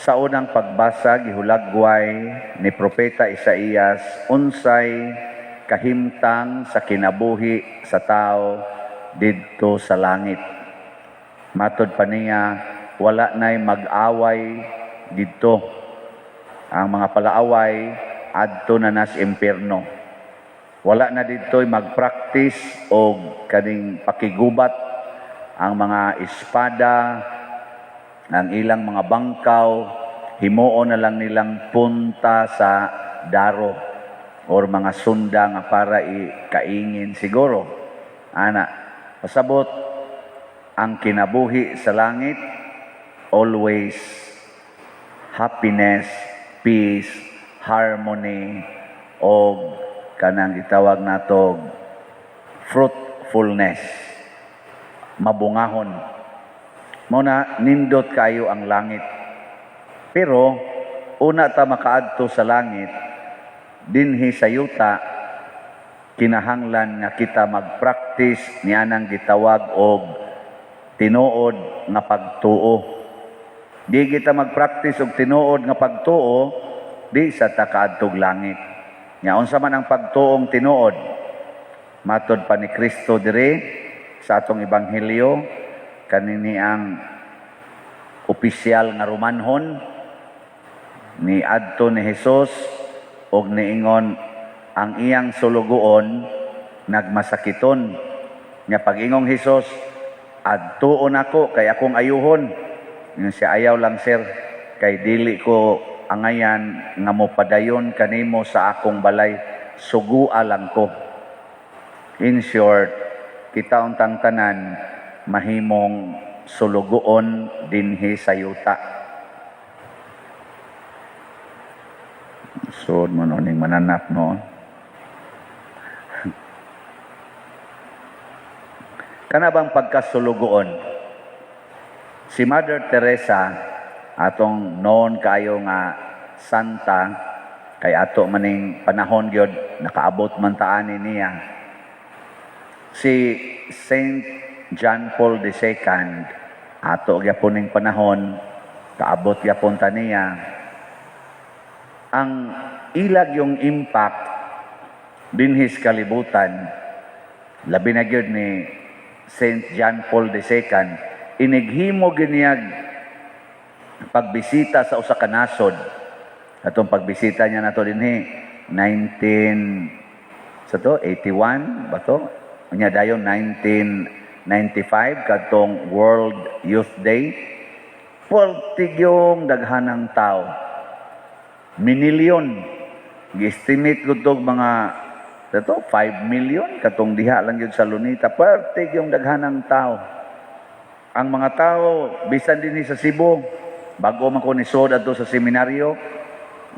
Sa unang pagbasa, gihulagway ni Propeta Isaías unsay kahimtang sa kinabuhi sa tao didto sa langit. Matod pa niya, wala na'y mag-away didto. Ang mga palaaway adto na nas impierno. Wala na didto'y magpractice og kaning pakigubat, ang mga espada, ang ilang mga bangkaw, himuon na lang nilang punta sa daro or mga sunda nga para ikaingin siguro. Ana, pasabot ang kinabuhi sa langit, always happiness, peace, harmony, o kanang gitawag nato fruitfulness, mabungahon. Mao na nindot kayo ang langit. Pero una ta makaadto sa langit, dinhi sa yuta kinahanglan nga kita magpractice nianang gitawag og tinuod nga pagtuo. Di kita magpractice og tinuod nga pagtuo, di sa ta kaadtog langit. Nya unsa man ang pagtuong tinuod? Matod pa ni Kristo dire sa atong ebanghelyo, kanini ang opisyal nga Romanhon ni adto ni Hesus og niingon ang iyang sulugoon nagmasakiton. Nya pag-ingong Hesus, "Adtuon ako kay akong ayuhon." Ingon siya, "Ayaw lang, sir, kay dili ko angayan nga mopadayon kanimo sa akong balay, sugua lang ko." In short, kita untang tanan mahimong sulugoon dinhi sa yuta. Sud mo no ning mananap, no. Kana bang pagkasulugoon? Si Mother Teresa, atong known kayo nga santa, kay ato maning panahon gyud nakaabot man taani niya. Si Saint John Paul II, ato gyapon ning panahon, kaabot gyapon ta niya. Ang ilag yung impact dinhi sa kalibutan, labi na gyud ni Saint John Paul II, inighimo gyud niyag pagbisita sa usa ka nasod. Atong pagbisita niya nato dinhi 19 sa to 81 ba to? Unya dayon 1995 kadtong World Youth Day. Perti yung daghanang tao. Minilyon. Gi-estimate ko tog mga to 5 million katong diha lang yun sa Luneta. Perti yung daghanang tao. Ang mga tao bisan dinhi sa Cebu, bago man ko ni sod adto sa seminaryo,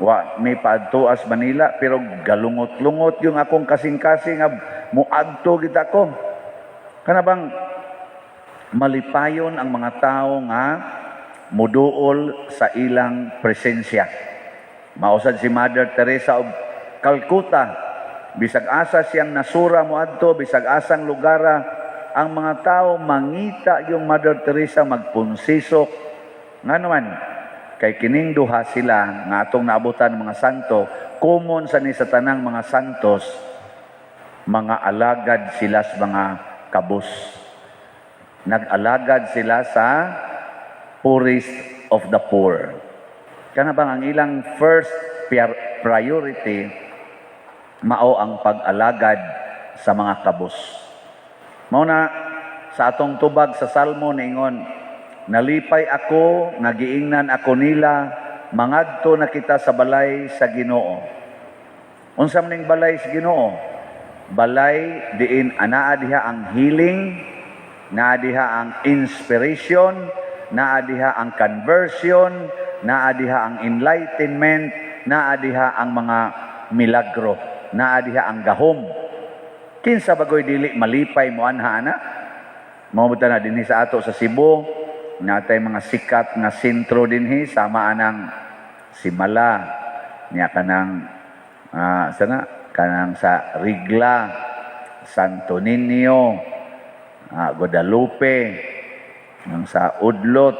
wa may paadto as Manila, pero galungot-lungot yung akong kasing-kasing nga muadto kita ko. Kana bang malipayon ang mga tao nga muduol sa ilang presensya. Mausad si Mother Teresa of Calcutta, bisag asa siyang nasura moadto, bisag asang lugara, ang mga tao mangita yung Mother Teresa, magpunsisok. Nga naman, kay kining duha sila nga atong naabutan mga santo, common sa ni sa tanang mga santos, mga alagad sila sa mga kabus. Nag-alagad sila sa poorest of the poor. Kana bang ang ilang first priority mao ang pag-alagad sa mga kabus. Mao na sa atong tubag sa Salmo niingon, "Nalipay ako nga giingnan ako nila, mangadto na kita sa balay sa Ginoo." Unsa man ning balay sa Ginoo? Balay diin anaa diha ang healing, naa diha ang inspiration, naa diha ang conversion, naa diha ang enlightenment, naa diha ang mga milagro, naa diha ang gahom. Kinsa bagoy dili malipay mo anha ana? Mao na dinhi sa ato sa Cebu, natay mga sikat nga sentro dinhi sama anang Simala, niya kanang sana kanang sa Rigla, Santo Niño, Guadalupe, ang sa Udlot,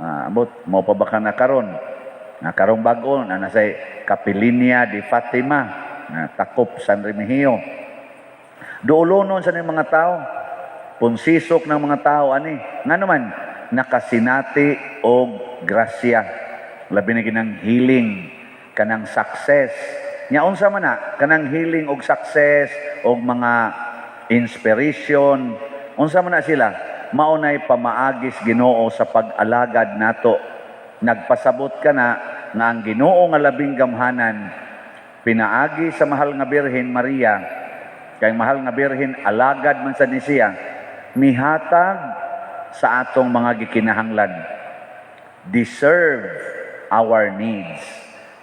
Ah, ambot mo pa ba ka na karon? Na karong bag-o na nasa Kapilinia de Fatima, na takop San Remigio. Duulonon sa mga tao. Punsisok ng mga tao ani. Nga naman, nakasinati og grasya. Labi na kinang healing, kanang success. Nya unsa man na kanang healing og success og mga inspiration? Unsa man na sila? Mao nay pamaagis Ginoo sa pag-alagad nato. Nagpasabot ka na nga ang Ginoo nga labing gamhanan, pinaagi sa mahal nga Birhen Maria, kay mahal nga Birhen alagad man sa ni siya, mihatag sa atong mga gikinahanglan, deserve our needs.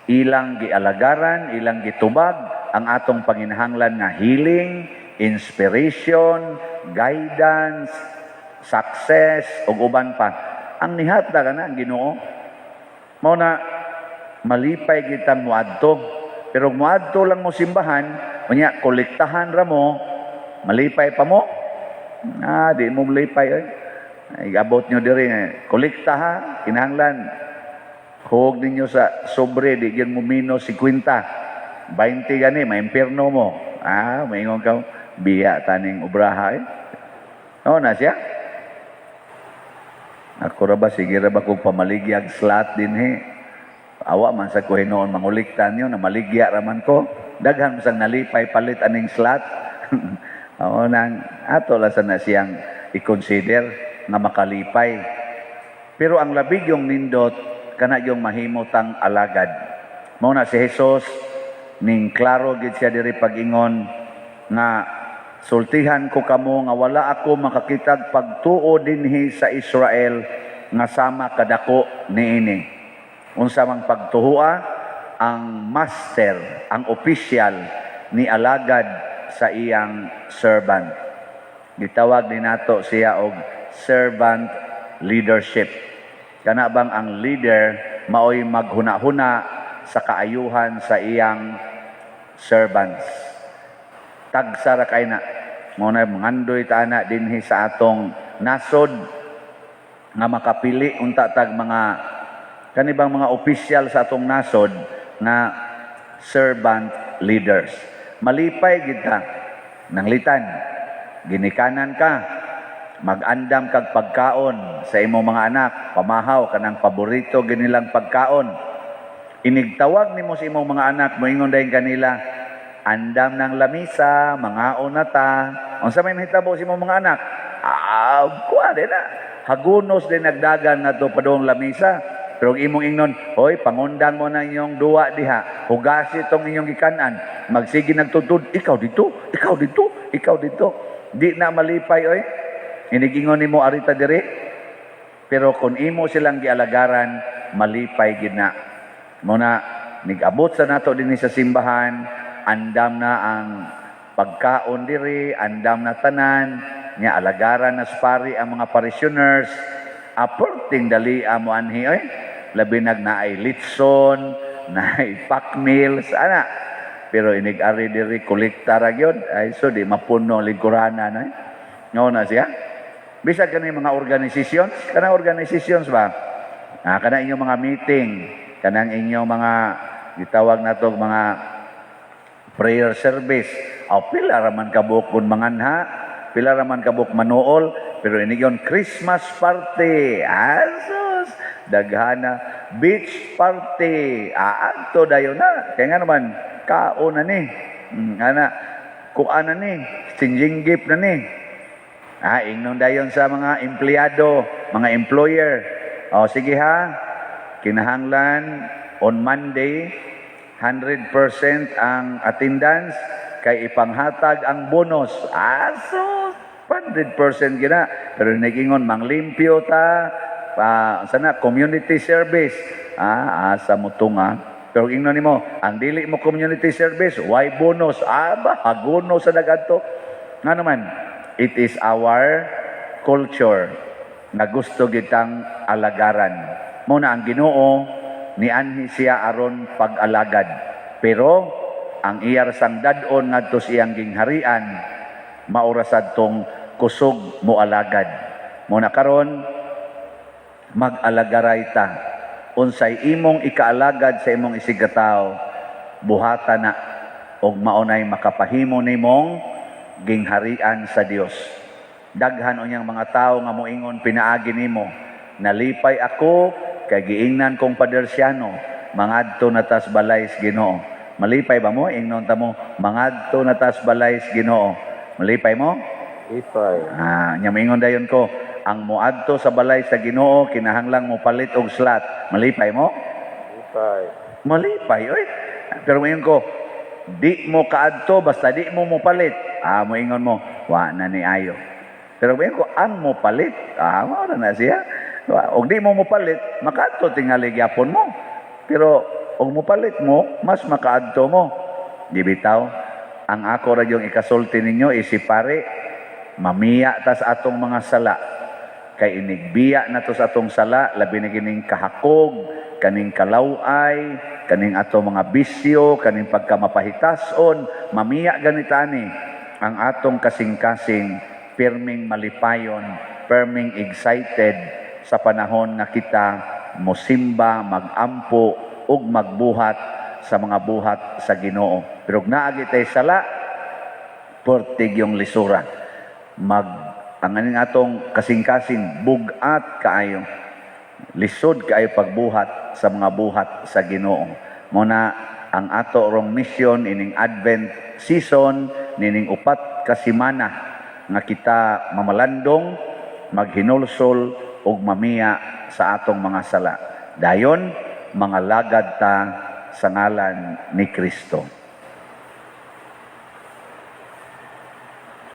Ilang gialagaran, ilang gitubag ang atong panginahanglan nga healing, inspiration, guidance, success ug uban pa. Ang nihatag ana ang Ginoo. Mao na malipay kita moadto. Pero moadto lang mo simbahan, unya kolektahan ra mo, malipay pa mo? Ah, di mo malipay oy. Ay, abot nyo diri, eh. Kolekta ha, kinahanglan. Huwag ninyo sa sobre, di gyud mo minus 50. 20 gani, maimpirno mo. Ah, maingon ka, biya taning obraha eh. Oo na siya. Ako ra ba, sige ra ba kung pamaligyag slot din he. Awa man sa ko hinuon mangulikta niyo, na maligya raman ko. Daghan man sang nalipay palit aning slot. Oo nang ato lang sa na siyang i-consider nga makalipay. Pero ang labig yung nindot, kana yung mahimutang alagad. Mao na si Jesus ning klaro gid siya diri pag-ingon nga, "Sultihan ko kamo nga wala ako makakitag pagtuo dinhi sa Israel nga sama kadako niini." Unsa mang pagtuoa? Ang master, ang official ni alagad sa iyang servant. Gitawag ni nato siya og servant leadership. Kana bang ang leader maoy maghuna-huna sa kaayuhan sa iyang servants. Tagsa ra kay na. Mao na mangandoy ta ana dinhi sa atong nasod nga makapili unta tag mga kanibang mga opisyal sa atong nasod nga servant leaders. Malipay gid ta nanglitan, ginikanan ka, mag-andam kag pagkaon sa imong mga anak, pamahaw kanang paborito ginilang pagkaon. Inigtawag nimo sa imong mga anak, moingon dayon kanila, "Andam ng lamisa, mangaon na ta." Unsa may mahitabo sa imong mga anak? Ah, kuha din na. Hagunos din nagdagan nga to padung lamisa. Pero ang imong ingnon, "Hoy, pangundang mo na inyong duwa diha. Hugasi itong inyong gikanan." Magsige nagtutud, "Ikaw dito, ikaw dito, ikaw dito." Di na malipay, oy. Inigingon nimo arita diri. Pero kung imo silang gialagaran, malipay gid na. Muna, nigabot sa nato dinhi sa simbahan, andam na ang pagkaon diri, andam na tanan, nya alagaran na sa pari ang mga parishioners, aperting dali mo anhi oy. Labi nag naay litson, naay pack meals, ana. Pero inig-ari diri kolekta ra gyud, ay so di mapuno ang lingkuranan ay. Ngao na siya. Bisag kani mga organizations, kanang organizations ba? Ah, kanang inyong mga meeting, kanang inyong mga gitawag nato mga prayer service. Aw, pila ra man kabuok kun manganha, pila ra man kabuok manuol, pero inigon Christmas party. Asus, daghana beach party. Ah, adto dayon na. Kaya nga naman kaon na ni. Ana, kuan na ni, sinjinggip na ni. Ah, ingnon dayon sa mga empleyado, mga employer. O sige ha, kinahanglan on Monday 100% ang attendance kay ipanghatag ang bonus. Aso, 100% gina. Pero nagingon manglimpyo ta, pa, sana community service. Ah, asa mo tunga. Pero ingnon nimo, ang dili mo community service, why bonus? Ah, ba, haguno sa dagadto. Nga naman, it is our culture na gusto gitang alagaran. Muna ang Ginoo nianhi siya aron pag-alagad. Pero ang iyar sang dad-on ngadto sa iyang gingharian maura sadtong kusog mo alagad. Muna karon Mag-alagaray ta. Unsay imong ikaalagad sa imong isigkatawo, buhata na og maunay makapahimo nimong gingharian sa Dios. Daghan unyang mga tawo nga moingon pinaagi nimo, "Nalipay ako kay giingnan kong padersyano, mangadto na tas balay sa Ginoo." Malipay ba mo? Ingnon ta mo, "Mangadto na tas balay sa Ginoo." Malipay mo? Ipay. Ah, nya moingon dayon ko, ang moadto sa balay sa Ginoo kinahanglang mo palit og slot. Malipay mo? Ipay. Malipay, oy. Pero moingon ko, di mo kaadto basta di mo mopalit. Ah, moingon mo, "Wa na ni ayo." Pero moingon ko, ang mopalit, ah, mao na na siya. Og di mo mopalit, makaadto tingali gyapon mo. Pero og mopalit mo, mas makaadto mo. Di bitaw? Ang ako ra yung ikasulti ninyo is si pare, mamiya tas atong mga sala. Kay inigbiya na to sa atong sala, labi na kining kahakog, kaning kalaway, kaning ato mga bisyo, kaning pagkamapahitason, mamiya ganita ni ang atong kasing-kasing pirming malipayon, pirming excited sa panahon nga kita mosimba, magampo ug magbuhat sa mga buhat sa Ginoo. Pero kung naa tay sala, pertig yung lisura. Mag ang aning atong kasing-kasing bugat kaayo. Lisod kaayo pagbuhat sa mga buhat sa Ginoo. Mao na ang ato rong mission ining Advent season, nining 4 ka semana nga kita mamalandong, maghinulsol ug mamiya sa atong mga sala. Dayon, mga lagad ta sa ngalan ni Kristo.